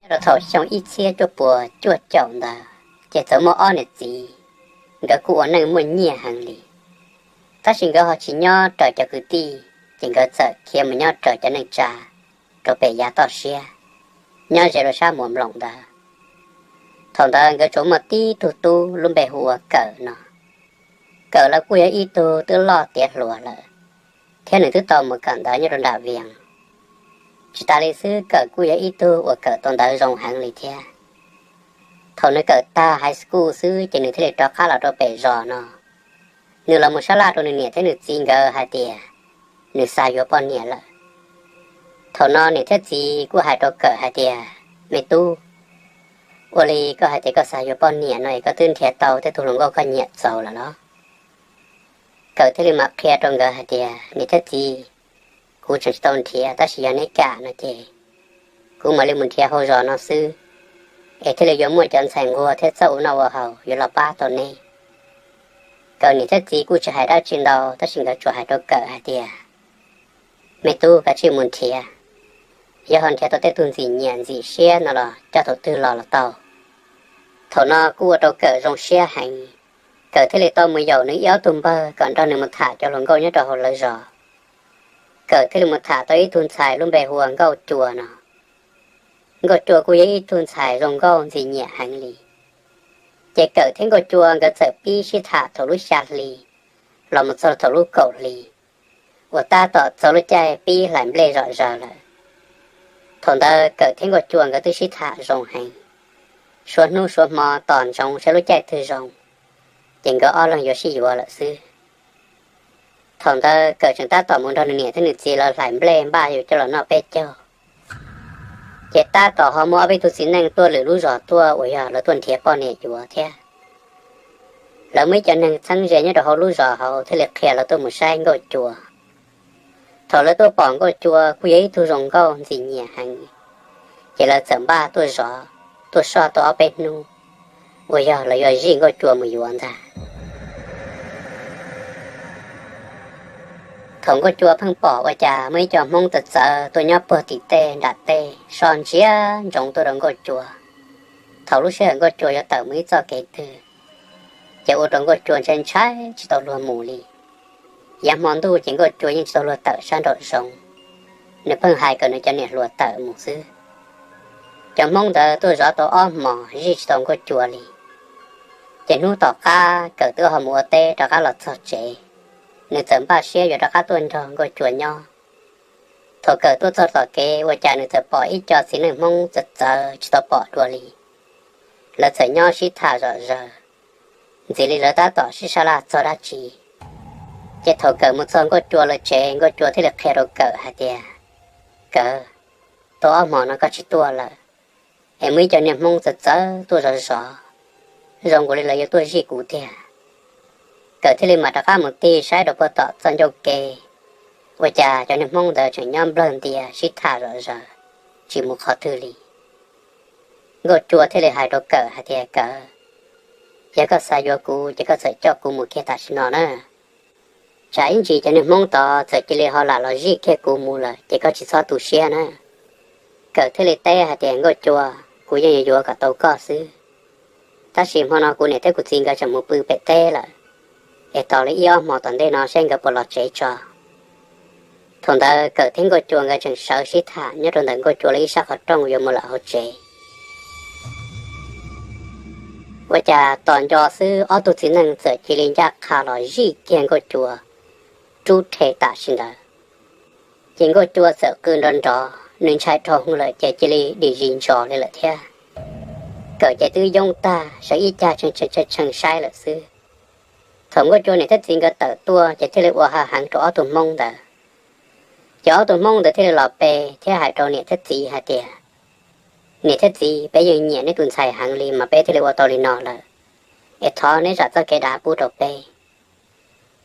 Nyob rau thaum xyoo ib txhiab cuaj puas cuaj caum ntawd ces txawm muaj ob niam txiv, nkawd kuj ua neej muaj nyiaj heev li, tab sis nkawd ho tsis nyob raws cov kwv tij, ces nkawd txawm khiav mus nyob raws cov neej tsa rau pem yav toj siab, nyob ze rau sab Muas Nploos ntawd. Thaum ntawd nkawd tsuas muaj tib tug tub lub npe hu ua Kawm no. Kawm lawv kuj yog ib tug twb loj tiav hluas lawm, thiab nws twb tau mus kawm ntawv nyob rau nram Vias. Tsis tas li xwb, Kawm kuj yog ib tug uas kawm tau ntawv zoo heev li thiab. Thaum nws kawm tag high school xwb ces nws thiaj li rov qab los rau pem zos no. Nws los mus sab laj rau nws niam thiab nws txiv nkawd hais tias nws xav yuav poj niam lawm. Thaum no niam thiab txiv kuj hais rau Kawm hais tias, Me tub, ua li koj hais tias koj xav yuav poj niam no es koj twb nrhiav tau tej tug hluas nkauj koj nyiam txaus lawm los? Kawm thiaj li mam qhia rau nkawd hais tias, Niam thiab txiv, kuv tseem tsis tau nrhiav, tab sis yog neb kam no ces kuv mam li mus nrhiav hauv zos no xwb, es thiaj li yuav muaj cov ntxhais nquag thiab txawj ua noj ua haus yuav los pab tau neb. Kawm niam thiab txiv kuj tsis hais dab tsi ntau, tab sis nkawd tsuas hais rau Kawm hais tias, Me tub, kav tsij mus nrhiav, yog ho nrhiav tau tej tug ntxim nyiam ntxim siab no los coj thaum twg los los tau. Thaum no kuj ua rau Kawm zoo siab heev. Kawm thiaj li tau mus yaum nws ib ob tug npawg kom nrog nws mus tham cov hluas nkauj nyob rau hauv lawv zos. Kawm thiaj li mus tham tau ib tug ntxhais lub npe hu ua Nkauj Cua no. Nkauj Cua kuj yog ib tug ntxhais zoo nkauj ntxim nyiam heev li. Ces Kawm thiab Nkauj Cua nkawd txawm pib sib tham thaum lub xya hli los mus txog thaum lub kaum hli, uas tab tom txog lub caij pib hlais nplej zom zaws lawm. Thaum ntawd Kawm thiab Nkauj Cua nkawd twb sib tham zoo heev, suav hnub suav hmo tos ntsoov saib lub caij twg zoo, ces nkawd ob leeg yuav sib yuav lawm xwb. Thaum ntawd Kawm tseem tab tom mus nrog nws niam thiab nws txiv lawv hlais nplej npaj yuav coj los noj peb caug, ces tab tom ho muaj ob peb tug txiv neej tuaj lwm lub zos tuaj uas yog lawv tuaj nrhiav poj niam yuav thiab. Lawv muaj ib co neeg txheeb ze nyob rau hauv lub zos hauv thiaj li qhia lawv tuaj mus saib Nkauj Cua. Thaum lawv tuaj pom Nkauj Cua kuj yog ib tug zoo nkauj ntxim nyiam heev, ces lawv txawm npaj tuaj zov, tuaj soj tau ob peb hnub, uas yog lawv yuav zij Nkauj Cua mus yuav ntag. Thaum Nkauj Cua pheej pom ua cas muaj ib co Hmoob txawv txawv tuaj nyob puag tim tej nram tej soj ntsia ntsoov tuaj rau Nkauj Cua. Thaum lub sij hawm Nkauj Cua yuav tawm mus ib txoj kev twg, ces ua rau Nkauj Cua ntshai ntshai tsis tau luag mus li. Yav hmo ntuj ces Nkauj Cua yeej tsis tau luag tawm sab nraum zoov, nws pheej hais kom nws cov niam hluas tawm mus xwb. Cov Hmoob ntawd tuaj zov tau ob hmos zij tsis tau Nkauj Cua li. Ces hnub tom qab Kawm twb ho mus ua teb rov qab los txog tsev, nws txawm npaj siab yuav rov qab tuaj nrog Nkauj Cua nyob. Thaum Kawm tuaj txog tom kev ua cas nws txawm pom ib co txiv neej Hmoob txawv txawv tsis tau pom dua li. Lawv txawm nyob sib tham zom zaws, ntxim li lawv tab tom sib sab laj txog dab tsi. Ces thaum Kawm mus txog Nkauj Cua lawv tsev, Nkauj Cua thiaj li qhia rau Kawm hais tias, Kawm, tau ob hmos no koj tsis tuaj lawm, es muaj ib co niag Hmoob txawv txawv tuaj zov zov, zoo nkaus li lawv yuav tuaj zij kuv tiag. Kawm thiaj li mam rov qab mus tig saib rau puag tom txoj ncauj ke, ua cas cov niag Hmoob ntawd tseem nyob nplawg ntias sib tham zom zaws, tsis mus qhov twg li. Nkauj Cua thiaj li hais rau Kawm hais tias, Kawm, yog koj xav yuav kuv ces koj txawm coj kuv mus kiag tam sim no na. Tsam ib ntsis cov niag Hmoob tod txawm cia li ho lam los zij kiag kuv mus lawm ces koj tsis txhob tu siab na. Kawm thiaj li teb hais tias, Nkauj Cua, kuv yeej yuav yuav kom tau koj xwb, tab sis hmo no kuv niam thiab kuv txiv nkawd tseem mus pw pem teb lawm, es tos li ib ob hmos tom ntej no saib nkawd puas los tsev tso. Thaum ntawd Kawm thiab Nkauj Cua nkawd tseem sawv sib tham nyob rau ntawm Nkauj Cua lawv ib sab qhov rooj yuav mus lawm hauv tsev. Ua cas tos nco xwb ob tug txiv neej txawm cia li ncaj qha los zij kiag Nkauj Cua rub rhe tam sim ntawd. Ces Nkauj Cua txawm qw nrov nrov, nws ntshai dhau lawm ces cia li dim zis ntsos li lawm thiab. Kawm ces twb yoob tag, sawv ib cag tshee tshee tshee saib lawm xwb. Thaum Nkauj Cua niam thiab txiv nkawd tawm tuaj ces thiaj li ua hav heev rau ob tug Hmoob ntawd. Ces ob tug Hmoob ntawd thiaj li los pe thiab hais rau niam thiab txiv hais tias, Niam thiab txiv, peb yeej nyiam neb tus ntxhais heev li mas peb thiaj li ua tau li no lawm, es thov neb zam txoj kev dav pub rau peb.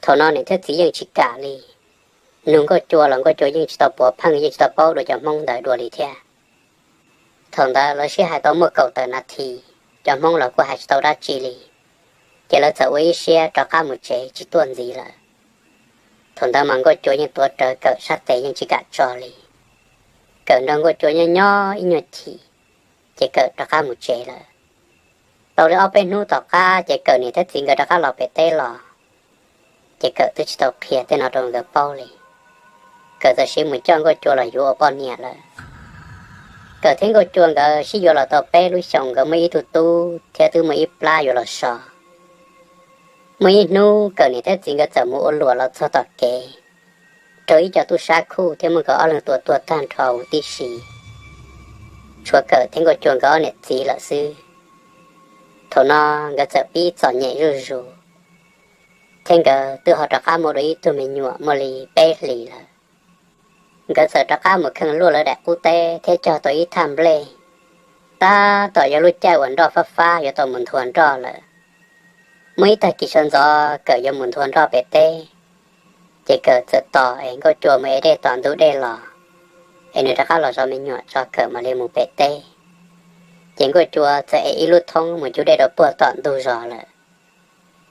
Thaum no niam thiab txiv yeej tsis kam li, nug Nkauj Cua los Nkauj Cua yeej tsis tau puav pheej, yeej tsis tau paub dua cov Hmoob ntawd dua li thiab. Thaum ntawd lawv sib hais tau muaj kaum tawm nas this, cov Hmoob los kuj hais tsis tau dab tsi li, ces lawv txawm ua ib siab rov qab mus tsev tsis tuaj ntxiv lawm. Thaum ntawd mas Nkauj Cua yeej tuav rawv Kawm sab tes yeej tsis kam tso li. Kawm nrog Nkauj Cua nyob nyob ib nyuag chim, Ces Kawm rov qab mus tsev lawm. Tau li ob peb hnub tom qab ces Kawm niam thiab txiv nkawd rov qab los pem teb los, ces Kawm twb tsis tau qhia tej no rau nkawd paub li. Kawm txawm siv mus coj Nkauj Cua los yuav ua poj niam lawm. Kawm thiab Nkauj Cua nkawd sib yuav los tau peb lub xyoos, nkawd muaj ib tug tub thiab twb muaj ib plab yuav los so. Muaj ib hnub Kawm niam thiab txiv nkawd txawm mus ua luam los txog tom kev, raug ib co tub sab khuj thiab muab nkawd ob leeg tua tuag tag nrho huv tib si. Tshuav Kawm thiab Nkauj Cua nkawd ob niam txiv lawm xwb. Thaum no nkawd txawm pib txom nyem zuj zus, thiab nkawd twb ho rov qab muaj dua ib tug me nyuam muaj li peb hlis lawm. Nkawd txawm rov qab mus kheej luaj lawv daim qub teb thiab cog tau ib thaj nplej. Tab tom yog lub caij uas nroj fab fab yuav tau mus nthua nroj lawm. Muaj ib tag kis sawv ntxov Kawm yuav mus nthua nroj pem teb, ces Kawm txawm tos es Nkauj Cua mus ev dej tom ntug dej los, es nws rov qab los zov me nyuam tso Kawm mam li mus pem teb. Ces Nkauj Cua txawm ev ib lub thoob mus cug dej rau puag tom ntug zos lawm.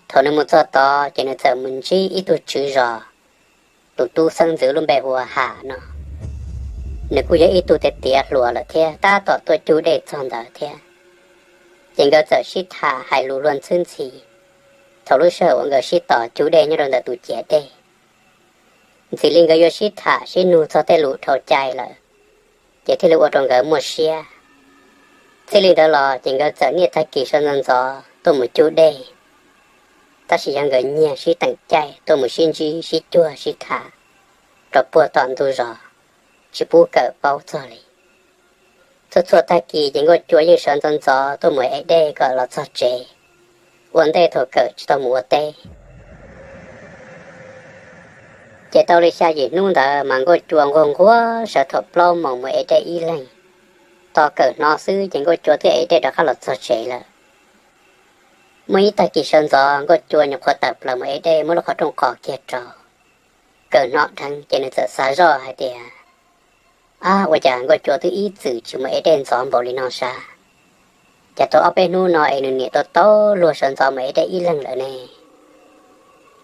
Thaum nws mus txog tod ces nws txawm mus ntsib ib tug tswv zos, tus tub xeeb ntxwv lub npe hu ua Ham no. Nws kuj yog ib tug tiav tiav hluas lawm thiab tab tom tuaj cug dej txog ntawd thiab. Ces nkawd txawm sib tham hais lus luag ntxhwb ntxhi. Thaum lub sij hawm uas nkawd sib tos cug dej nyob rau ntawm tus ciav dej, ntxim li nkawd yuav sib tham sib nug txog tej lus dhau cai lawm, ces thiaj li ua rau nkawd muaj siab. Txij li ntawd los ces nkawd txawm niaj tag kis sawv ntxov ntxov tuaj mus cug dej, tab sis yog nkawd nyiag sib teem caij tuaj mus sib ntsib sib cuag sib tham rau puag tom ntug zos, tsis pub Kawm paub txog li. Txhua txhua tag kis ces Nkauj Cua yeej sawv ntxov ntxov tuaj mus ev dej kom los txog tsev, ua ntej thaum Kawm tsis tau mus ua teb. Ces tau li xya yim hnub ntawd mas Nkauj Cua nquag nquag sawv thaum plaub moos mus ev dej ib leeg. Tos Kawm hnov xwb ces Nkauj Cua twb ev dej rov qab los txog tsev lawm. Muaj ib tag kis sawv ntxov Nkauj Cua nyuam qhuav tawm plaws mus ev dej muab lub qhov rooj qos kiag rau. Kawm hnov dheev ces nws txawm xav zoj hais tias, ab, ua cas Nkauj Cua twb ib txwm tsis mus ev dej ntxov npaum li no sas? Cas tau ob peb hnub no es nws niam tau tau luag sawv ntxov mus ev dej ib leeg lawm ne?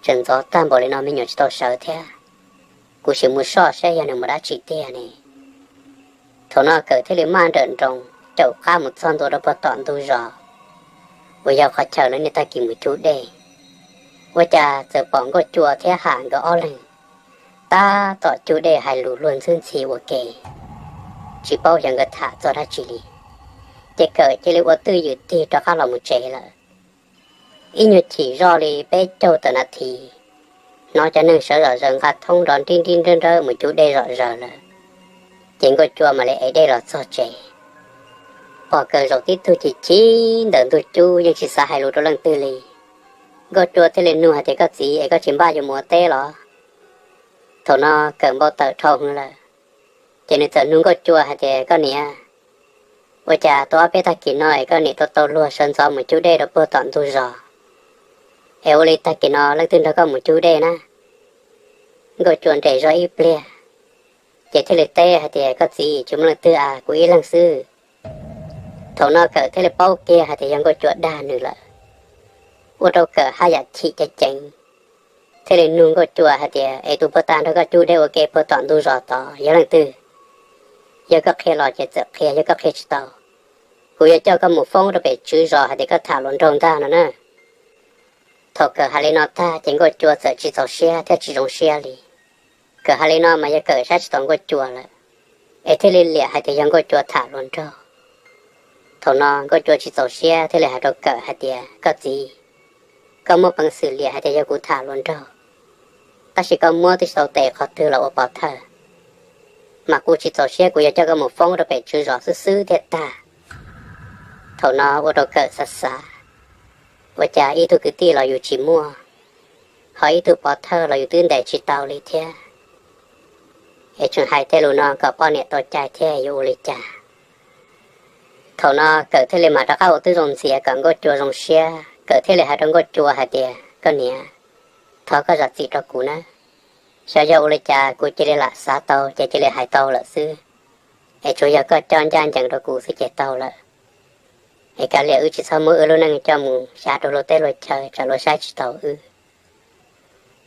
Tseem ntxov tag npaum li no me nyuam tsis tau sawv thiab. Kuv sim mus soj saib yog nws mus dab tsi tiag ne. Thaum no Kawm thiaj li maj nrawm nroos caum qab mus txog ntua rau puag tom ntug zos, uas yog qhov chaw lawv niaj tag kis mus cug dej. Ua cas txawm pom Nkauj Cua thiab Ham nkawd ob leeg tab tom cug dej hais lus luag ntxhwb ntxhi ua ke, tsis paub xyov nkawd tham txog dab tsi li. Ces Kawm cia li ua twj ywm tig rov qab los mus tsev lawm. Ib nyuag chim zoj li peb caug tawm nas this, hnov cov neeg sawv zom zaws nqa thoob nrov nrib nrib nrawb nrawb mus cug dej zom zaws lawm. Ces Nkauj Cua mam li ev dej los txog tsev. Pom Kawm zaum tib tug chim chim ntawm ntug cub yeej tsis xav hais lus rau leej twg li. Nkauj Cua thiaj li nug hais tias, koj txiv es koj tsis npaj yuav mus ua teb los? Thaum no Kawm npau taws dhau heev lawm, ces nws txawm nug Nkauj Cua hais tias, koj niam, ua cas tau ob peb tag kis no es koj niam tau tau luag sawv ntxov mus cug dej rau puag tom ntug zos, es ua li tag kis no leej twg nrog koj mus cug dej na? Nkauj Cua nres zog ib pliag, ces thiaj li teb hais tias, koj txiv, tsis muaj leej twg as, kuv ib leeg xwb. Thaum no Kawm thiaj li paub kiag hais tias yog Nkauj Cua dag nws lawm, ua rau Kawm haj yam chim ceev ceev, thiaj li nug Nkauj Cua hais tias, es tus puag ta nrog koj cug dej ua ke puag tom ntug zos tod yog leej twg? Yog koj qhia los ces txawm qhia, yog koj qhia tsis tau, kuv yuav coj koj mus foob rau pem tswv zos hais tias koj tham hluas nraug ntag no na. Thaum Kawm hais li no tag ces Nkauj Cua txawm tsis txaus siab thiab tsis zoo siab li. Kawm hais li no mas yog Kawm saib tsis taus Nkauj Cua lawm, es thiaj li liam hais tias yog Nkauj Cua tham hluas nraug. Thaum no Nkauj Cua tsis txaus siab thiaj li hais rau Kawm hais tias, koj txiv, koj muaj peev xwm liam hais tias yog kuv tham hluas nraug, tab sis koj muab twb tsis tau tes qhov twg los ua pov thawj, mas kuv tsis txaus siab, kuv yuav coj koj mus foob rau pem tswv zos xwb xwb thiaj tag. Thaum no ua rau Kawm xav xav, ua cas ib tug kwv tij los yus tsis muaj, ho ib tug pov thawj los yus twb ntes tsis tau li thiab, es tseem hais tej lus no kom poj niam tau cai thiab yuav ua li cas? Thaum no Kawm thiaj li mam rov qab ua tib zoo ntxias kom Nkauj Cua zoo siab, Kawm thiaj li hais rau Nkauj Cua hais tias, koj niam, thov koj zam txim rau kuv na, xyov yog ua li cas kuv cia li lam xav tau ces cia li hais tau lawm xwb, es tsuas yog koj coj ncaj ncees rau kuv xwb ces tau lawm. Es kav liam wb tsis txhob muab wb lub neej coj mus xyav rau luag teb luag chaw tsam luag saib tsis taus wb.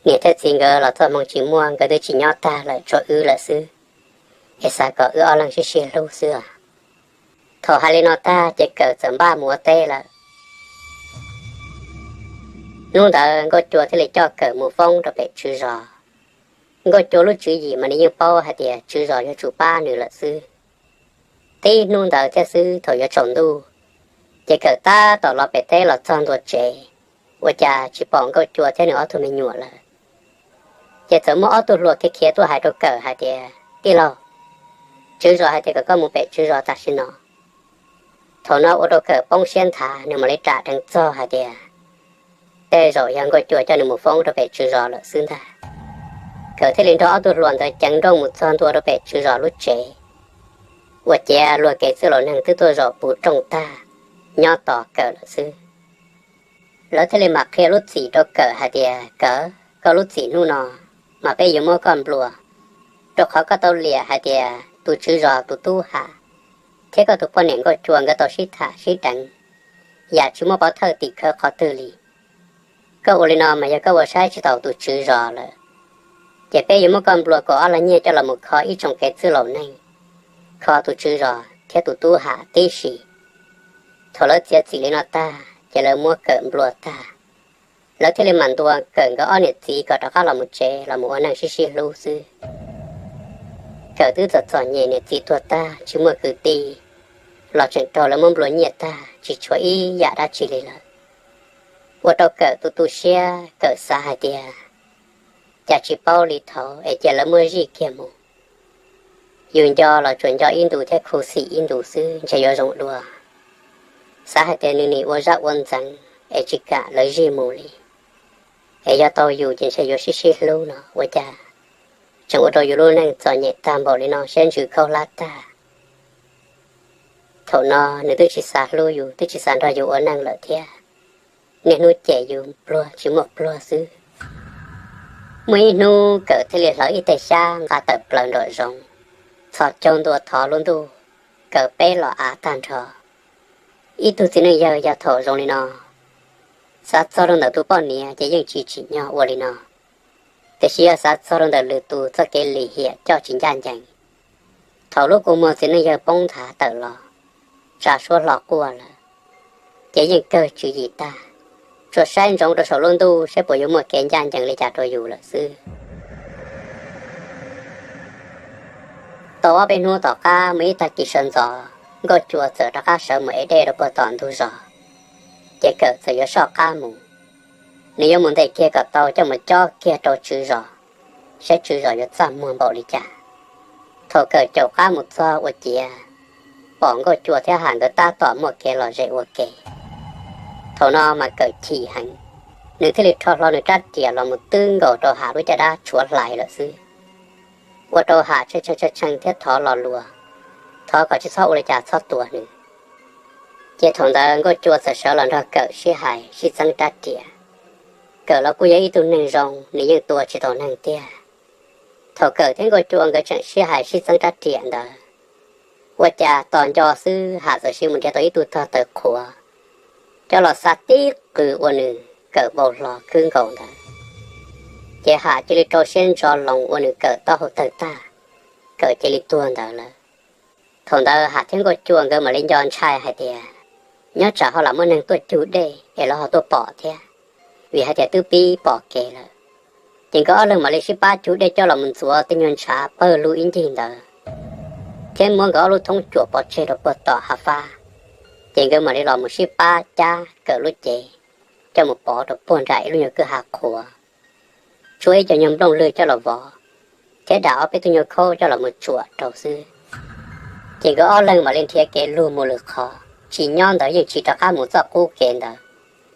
Niam thiab txiv nkawd los txoj hmoo tsis muaj, nkawd twb tsis nyob tag lawm, tshuav wb lawm xwb, es xav kom wb ob leeg sib sib hlub xwb os. Thaum hais li no tag ces Kawm txawm npaj mus ua teb lawm. Hnub ntawd Nkauj Cua thiaj li coj Kawm mus foob rau pem tswv zos. Nkauj Cua lub tswv yim mas nws yeej paub hais tias tswv zos yuav tsum pab nws lawm xwb. Tib hnub ntawd thiab xwb thaum yuav tsaus ntuj, ces Kawm tab tom los pem teb los txog ntua tsev, ua cas tsis pom Nkauj Cua thiab nws ob tug me nyuam lawm. Ces txawm muaj ob tug hluas khiav khiav tuaj hais rau Kawm hais tias, Tij laug, tswv zos hais tias kom koj mus pem tswv zos tam sim no. Thaum no ua rau Kawm poob siab nthav, nws mam li ram dheev txog hais tias tej zaum yog Nkauj Cua coj nws mus foob rau pem tswv zos lawm xwb ntag. Kawm thiaj li nrog ob tug hluas ntawd ceev nrooj mus txog ntua rau pem tswv zos lub tsev, ua ciav luag kev txwj laus neeg twb tuaj zaum puv rooj tag, nyob tos Kawm lawm xwb. Lawv thiaj li mam qhia lub txim rau Kawm hais tias, Kawm, koj lub txim hnub no mas peb yuav muab koj nplua, rau qhov koj tau liam hais tias tus tswv zos tus tub Ham thiab koj tus poj niam Nkauj Cua nkawd tau sib tham sib deev, yam tsis muaj pov thawj tim khawv qhov twg li. Koj ua li no mas yog koj ua saib tsis taus tus tswv zos lawm. Ces peb yuav muab koj nplua kaum ob lag nyiaj coj los mus kho ib tsoom kev txwj laus neeg, kho tus tswv zos thiab tus tub Ham tib si. Thaum lawv txiav txim li no tag ces lawv muab Kawm nplua tag. Lawv thiaj li mam ntuas Kawm nkawd ob niam txiv kom rov qab los mus tsev los mus ua neej sib sib hlub xwb. Kawm twb txom txom nyem, niam txiv tuag tag tsis muaj kwv tij, los tseem raug lawv muab nplua nyiaj tag tsis tshuav ib yam dab tsi li lawm. Ua rau Kawm tu tu siab, Kawm xav hais tias, Cas tsis paub li thaud es cia lawv muab zij kiag mus. Yus nco los tsuas nco ib ntus thiab khuv xim ib ntus xwb ntshe yuav zoo dua. Xav hais tias nws nim ua zaj ua ntxeev es tsis kam lawv zij mus li, es yog tau yus ces ntshe yuav sib sib hlub no ua cas tseem ua rau yus lub neej txom nyem tag npaum li no, siab ntsws khaub hlab tag. Thaum no nws twb tsis xav hlub yus, twb tsis xav nrog yus ua neej lawm thiab, niaj hnub cem yus pluag tsis muaj pluag xwb. Muaj ib hnub Kawm thiaj li hlawv ib teg xyab nqa tawm plaws nraum zoov, txhos caug ntua thov lub ntuj, kaw peb los av tag nrho. Ib tug txiv neej yawg yog thaum zoo li no, xav txog rau ntawm tus poj niam ces yeej tsis tsim nyog ua li no, tiam sis yog xav txog rau ntawm lwm tus txoj kev lim hiam coj tsis ncaj ncees, thaum lub kua muag txiv neej yawg poob nthav tawm los, tsa suab hlo quaj lawm, ces yeej kawg tswv yim tag, tsuas saib ntsoov rau saum lub ntuj saib puas yuav muaj kev ncaj ncees li cas rau yus lawm xwb. Tau ob peb hnub tom qab muaj ib tag kis sawv ntxov, Nkauj Cua txawm rov qab sawv mus ev dej rau puag tom ntug zos, ces Kawm txawm yuav soj qab mus. Nws yuav mus ntes kiag kom tau coj mus cob kiag rau tswv zos, saib tswv zos yuav txaj muag npaum li cas. Thaum Kawm caum qab mus txog ua ciav, pom Nkauj Cua thiab Ham nkawd tab tom muaj kev lom zem ua ke. Thaum no mas Kawm chim heev, nws thiaj li rho hlo nws rab riam los mus twb nkaus rau Ham lub caj dab tshuav hlais lawm xwb, ua rau Ham tshee tshee tshee thiab thov lo lus, thov kom tsis txhob ua li cas txhob tua nws. Ces thaum ntawd Nkauj Cua txawm sawv los nrog Kawm sib hais sib txeeb rab riam. Kawm los kuj yog ib tug neeg zoo, nws yeej tua tsis tau neeg tiag. Thaum Kawm thiab Nkauj Cua nkawd tseem sib hais sib txeeb rab riam ntawd, ua cas tos nco xwb Ham txawm siv mus nrhiav tau ib tug tog taws qhuav, coj los xa tib qws ua nws Kawm npau hlo khwb nkaus ntawd. Ces Ham cia li rau siab ntso loos ua nws Kawm taub hau tawg tag, Kawm cia li tuag ntawd lawm. Thaum ntawd Ham thiab Nkauj Cua nkawd mam li nco ntshai hais tias, nyob tsam ho lam muaj neeg tuaj cug dej es lawv ho tuaj pom thiab, vim hais tias twb pib pom kev lawm. Ces nkawd ob leeg mam li sib pab cug dej coj los mus ntxuav tej nyuag ntshav pawg lug ib ncig ntawd, thiab muab nkawd ob lub thoob cuam pov tseg rau puag tom hav fab. Ces nkawd mam li los mus sib pab cab Kawm lub cev coj mus pov rau puag nram ib lub nyuag kwj ha qhuav, tshuab ib co nyuag nplooj lwg coj los vov, thiab dam ob peb tug nyuag khaub coj los mus tsuam rau xwb. Ces nkawd ob leeg mam li nrhiav kev lug mus lwm qhov, tsis nyob ntawd yeej tsis rov qab mus txoj qub kev ntawd,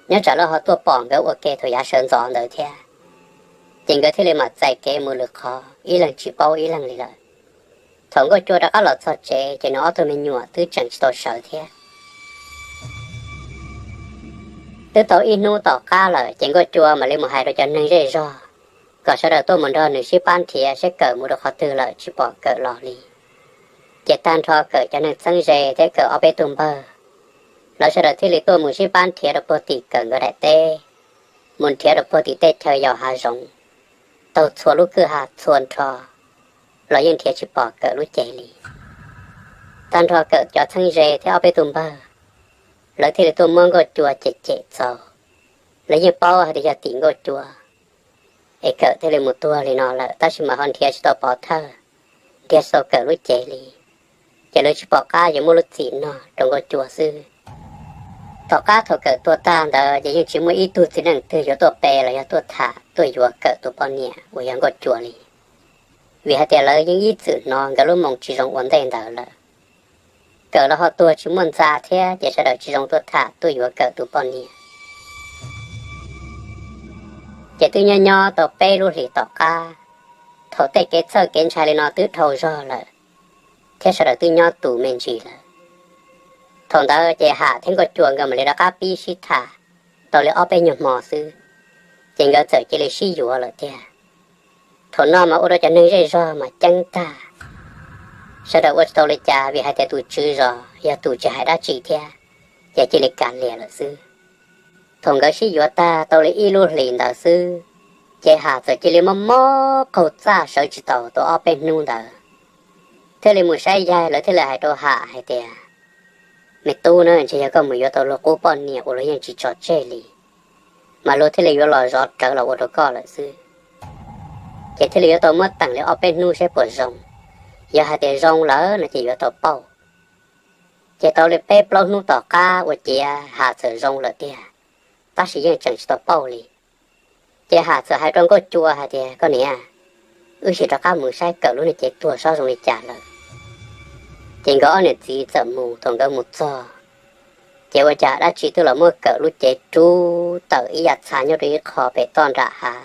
nyob tsam lawv ho tuaj pom nkawd ua ke thaum yav sawv ntxov ntawd thiab. Ces nkawd thiaj li mam txais kev mus lwm qhov, ib leeg tsis paub ib leeg li lawm. Thaum Nkauj Cua rov qab los txog tsev ces nws ob tug me nyuam twb tseem tsis tau sawv thiab. Twb tau ib hnub tom qab lawm ces Nkauj Cua mam li mus hais rau cov neeg zej zog kom sawv daws tuaj mus nrog nws sib pab nrhiav saib Kawm mus rau qhov twg lawm tsis pom Kawm los li. Ces tag nrho Kawm cov neeg txheeb ze thiab Kawm ob peb tug npawg, lawv sawv daws thiaj li tuaj mus sib pab nrhiav rau puag tim Kawm nkawd daim teb, mus nrhiav rau puag tim tej chaw yos hav zoov, taug txhua lub kwj ha txhua nrho los yeej nrhiav tsis pom Kawm lub cev li. Tag nrho Kawm cov txheeb ze thiab ob peb tug npawg, lawv thiaj li tuaj muab Nkauj Cua cem cem txaus. Lawv yeej paub hais tias yog tim Nkauj Cua es Kawm thiaj li mus tuag li no lawm, tab sis mas ho nrhiav tsis tau pov thawj, nrhiav tsis tau Kawm lub cev li. Ces lawv tsis pom qab yuav muab lub txim no rau Nkauj Cua xwb. Tom qab thaum Kawm tuag tag ntawd ces yeej tsis muaj ib tug txiv neej twg yuav tuaj pe los yog tuaj tham tuaj yuav Kawm tus poj niam uas yog Nkauj Cua li, vim hais tias lawv yeej ib txwm hnov nkawd lub moo tsis zoo ua ntej ntawd lawm. Kawm los ho tuag tsis muaj ntxa thiab, ces sawv daws tsis zoo tuaj tham tuaj yuav Kawm tus poj niam. Ces twb nyob nyob tau peb lub hlis tom qab, thaum tej kev txhawj kev ntshai li no twb dhau zog lawm, thiab sawv daws twb nyob tus me ntsis lawm. Thaum ntawd ces Ham thiab Nkauj Cua nkawd mam li rov qab pib sib tham tau li ob peb nyuag hmo xwb, ces nkawd txawm cia li sib yuav lawm tiag. Thaum no mas ua rau cov neeg zej zog mas ceeb tag, sawv daws ua tsis tau li cas vim hais tias tus tswv zos yog tus tsis hais dab tsi thiab, ces cia li kav liam lawm xwb. Thaum nkawd sib yuav tag tau li ib lub hlis ntawd xwb, ces Ham txawm cia li mob mob qaug txaj sawv tsis taus tau ob peb hnub ntawd, thiaj li mus saib yaig, lawv thiaj li hais rau Ham hais tias, me tub na, ntshe yog koj mus yuav tau luag qub poj niam uas luag yeej tsis tso tseg li, mas luag thiaj li yuav los zov rawv los ua rau koj lawm xwb. Ces thiaj li yuav tau muab teem li ob peb hnub saib puas zoo. Yog hais tias zoo lawm no ces yuav tau pauj. Ces tau li peb plaub hnub tom qab ua ciav Ham txawm zoo lawm tiag, tab sis yeej tseem tsis tau pauj li. Ces Ham txawm hais rau Nkauj Cua hais tias, koj niam, wb sim rov qab mus saib Kawm lub niag cev tuag saib zoo li cas lawm. Ces nkawd ob niam txiv txawm mus. Thaum nkawd mus txog, ces ua cas dab tsi twb los muab Kawm lub cev rub tawm ib yam txha nyob rau ib qho pem toj nram hav,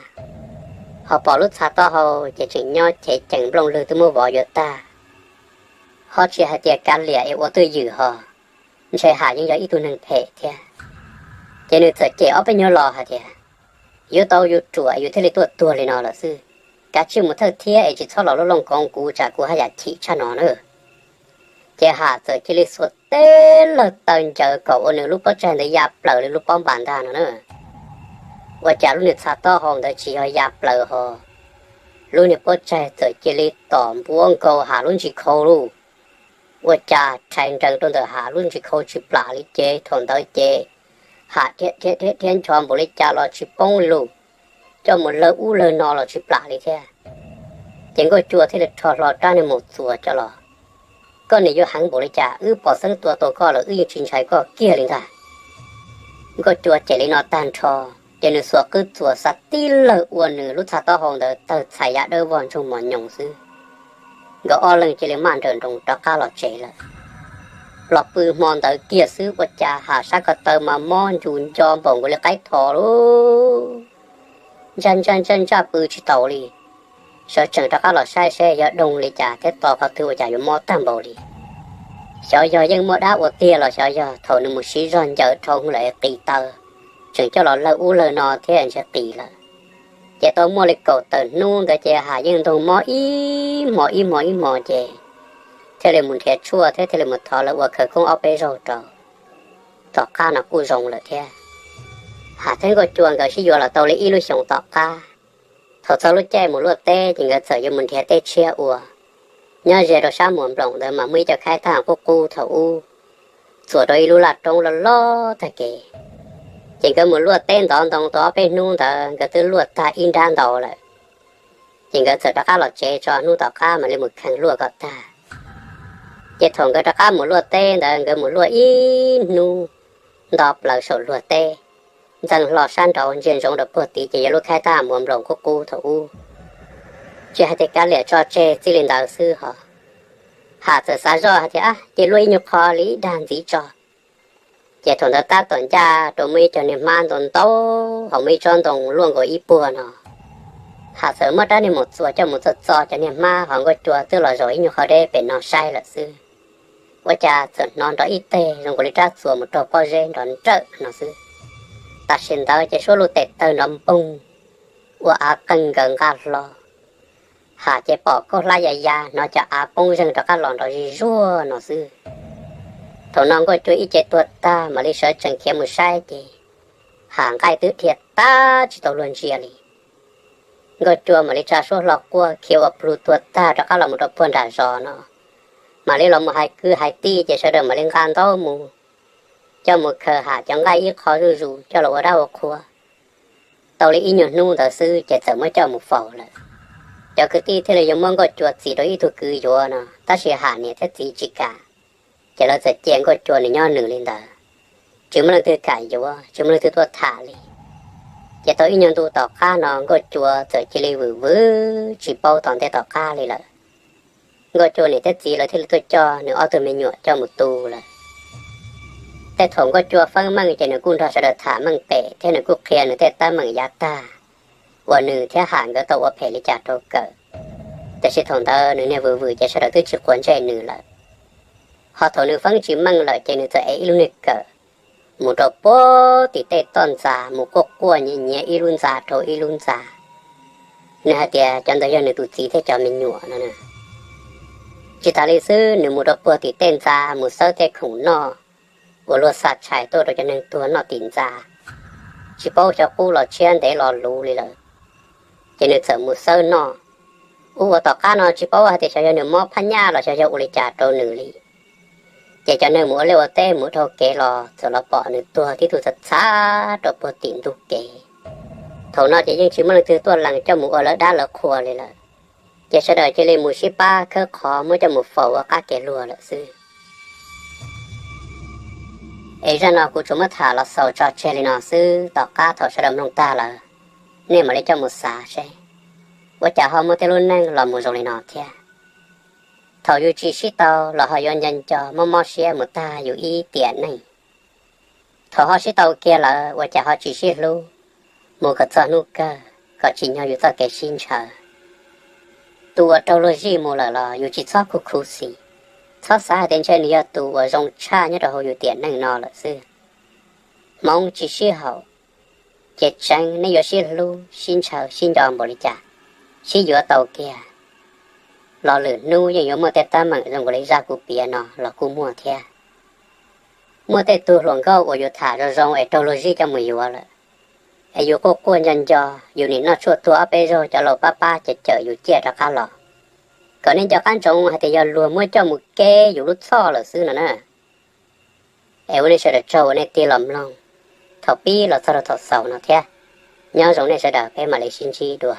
ho pom lub txha taub hau ces tseem nyob cev cees nplooj lwg twb muab vov yuav tag. Ho tsis hais tias kav liam es ua twj ywm ho, ntshe Ham yeej yog ib tug neeg phem thiab. Ces nws txawm cem ob peb nyuag los hais tias, yuav tau yus ruam yus thiaj li tuaj tuag li no lawm xwb, kav tsij mus thawj thiab es tsis txhob los lub looj koov kuv tsam kuv haj yam chim tshaj no na. Ces Ham txawm cia li xuas teb lawg taw ncaws kom ua nws lub pob tsaig ntawd ya plaws li lub pob npas ntag no na. Ua cas lub niag txha taub hau ntawd tsis yog ya plaws ho, lub niag pob tsaig txawm cia li tom npuab nkaus Ham lub ntsis khau lauj. Ua cas rhais nrees rau ntawm Ham lub ntsis khau tsis plam li ces thaum ntawd ces Ham dhia dhia dhia ncho npaum li cas los tsis poob li lauj, coj mus lawg ub lawg no los tsis plam li thiab. Ces Nkauj Cua thiaj li rho hlo rab niag maum txuas coj los, koj niam yuav heev npaum li cas, wb pom xeeb tua tau koj lawm wb yeej tsis ntshai koj kiag li ntag. Nkauj Cua cem li no tag nrho, ces nws xuas qwb txuas xav tib lawg ua nws lub txha taub hau ntawd tawg txhais ya dawb vog ntsoog mos nyoos xwb. Nkawd ob leeg cia li maj nrawm nroos rov qab los tsev lawm. Los pw hmo ntawd kiag xwb ua cas Ham sab ko taw mas mob ncus nco npaum nkaus li qaib tho lauj. Ntsaj ntsaj ntsaj ntsaj pw tsis taus li. Sawv tsees rov qab los saib seb yog doog li cas thiab to qhov twg ua cas yuav mob tag npaum li. Xyov yog yeej muaj dab ua tiag los xyov yog thaum nws mus siv zog ncaws dhau hwv lawm qis taw, tseem coj los lawg ub lawg no thiab ntshe qis lawm. Ces tau muaj li kaum tawm hnub ntawd ces Ham yeej ntoog mob ib hmo ib hmo ib hmo ces thiaj li mus nrhiav tshuaj thiab thiaj li mus thov lawv ua khawv koob ob peb zaug rau. Tom qab no kuj zoo lawm thiab. Ham thiab Nkauj Cua nkawd sib yuav los tau li ib lub xyoos tom qab, thaum txog lub caij mus luaj teb ces nkawd txawm yuav mus nrhiav teb tshiab ua. Nyob ze rau sab Muas Nploos ntawd mas muaj ib co khaib thaj qub qub thaum ub txuas rau ib lub laj roob loj loj tag kev. Ces nkawd mus luaj teb ntov ntoo tau ob peb hnub ntawd nkawd twb luaj tag ib nrab ntau lawm. Ces nkawd txawm rov qab los tsev tso, hnub tom qab mam li mus kheev luaj kom tag. Ces thaum nkawd rov qab mus luaj teb ntawd nkawd mus luaj ib hnub nto plaws saum luag teb, ntxeev hlo sab nraud ntsia ntsoov rau puag tid ces yog lub khaib thaj Muas Nploos qub qub thaum ub. Tsis hais tias kav liam tso tseg txij li ntawd xwb ho, Ham txawm xav zoj hais tias, ab, cia luaj ib nyuag qho li ib dag ntxiv tso. Ces thaum ntawd tab tom ncaj rau muaj ib co niag hmab ntau ntau hauv muaj ib tsob ntoo luaj nkaus ib puag no. Ham txawm muab rab niag maum txuas coj mus txo txo cov niag hmab ho Nkauj Cua twb los zaum ib nyuag qho deb pem no saib lawm xwb. Ua cas txawm hnov nrov ib teg zoo nkaus li rab txuas mus raug pob zeb nrov nrawm no xwb. Tam sim ntawd ces suab luj tes tawg nrov npoog, ua av qeeg nkaws nqaj hlo. Ham ces pom kauj hlab ya ya, hnov cov av poob zeeg rov qab los nrov zig zuag no xwb. Thaum no Nkauj Cua ib ce tuag tag mam li sawv tsees khiav mus saib ces Ham nqaij twb dhia tag tsis tau luag ntsia li. Nkauj Cua mam li tsa suab hlo quaj khiav ua plhu tuag tag rov qab los mus rau puag nram zos no. mam li los mus hais kwv hais tij ces sawv daws mam li nqa ntaub mus coj mus khaws ham cov nqaij ib qho zuj zus coj los ua dab ua qhua. Tau li ib nyuag hnub ntawd xwb ces txawm muab coj mus faus lawm. Cov kwv tij thiaj li yuav muab Nkauj Cua txis rau ib tug kwv yuav no, tab sis ham niam thiab txiv tsis kam, ces lawv txawm cia Nkauj Cua nws nyob nws li ntawd, tsis muaj leej twg kam yuav, tsis muaj leej twg tuaj tham li. Ces tau ib nyuag ntu tom qab no Nkauj Cua txawm cia li vwm vwm tsis paub tom ntej tom qab li lawm. Nkauj Cua niam thiab txiv lawv thiaj li tuaj coj nws ob tug me nyuam coj mus tu lawm. Tej thaum Nkauj Cua feeb meej ces nws kuj nrog sawv daws tham meej pem thiab nws kuj qhia nws tej teeb meem yav tag uas nws thiab ham nkawd tau ua phem li cas rau Kawm. Tiam sis thaum ntawd nws niag vwm vwm ces sawv daws twb tsis quav ntsej nws lawm. Ho thaum nws feeb tsis meej lawm ces nws txawm ev ib lub niag kawm mus rau puag tim tej toj ntxa mus quaj quaj nyiav nyiav ib lub ntxa rau ib lub ntxa. Nws hais tias cov ntawd yog nws tus txiv thiab cov me nyuam no. Tsis tas li xwb, nws mus rau puag tim tej ntxa mus xawb tej khoom noj uas luag xa tshais tuaj rau cov neeg tuag noj tim ntxa, tsis paub xyov qub los tshiab ntev los luv li lawm. Ces nws txawm mus xawb noj. Ua ua tom qab no tsis paub hais tias xyov yog nws mob phab nyaj los xyov yog ua li cas rau nws li. Ces cov neeg mus ua liaj ua teb mus dhau kev los txawm los pom nws tuag tib tug txhav txhav rau puag tim ntug kev. Thaum no ces yeej tsis muaj leej twg tuaj lees coj mus ua lawv dab lawv qhua li lawm. Ces sawv daws cia li mus sib pab khawb qhov muab coj mus faus ua qab kev luag lawm xwb. Es zaj no kuv tsuas muab tham los xaus tso tseg li no xwb, tom qab thaum sawv daws mloog tag lawm, nej mam li coj mus xav seb ua cas ho muaj tej lub neej los mus zoo li no thiab. Thaum yus tsis sib tau los ho yuav nco nco mob mob siab mus tag yus ib tiam neej. Thaum ho sib tau kiag lawm ua cas ho tsis sib hlub mus kom txog hnub kawg kom tsim nyog yus txoj kev sib ntshaw. Tus uas raug luag zij mus lawm los yus tsis txhob khuv khuv xim, txhob xav hais tias ntshe nws yog tus uas zoo tshaj nyob rau hauv yus tiam neej no lawm xwb. Hmoov tsis sib haum, ces tseev nej yuav sib hlub sib ntshaw sib nco npaum li cas, sib yuav tau kiag los lwm hnub yeej yuav muaj tej teeb meem zoo nkaus li zaj kuv piav no los kuj muaj thiab. Muaj tej tug hluas nkauj uas yus tham zoo zoo es raug luag zij coj mus yuav lawm, es yus quaj quaj nco nco, yus nim noj tshuaj tuag ob peb zaug cov laus pab pab cawm cawm yus ciaj rov qab los, kom nej nco qab ntsoov hais tias yog luag muab coj mus keb yus lub txhoj lawm xwb no na. Es ua nej sawv daws tsaug uas nej tig los mloog thaum pib los txog rau thaum xaus no thiab. Nyob zoo nej sawv daws, peb mam li sib ntsib dua.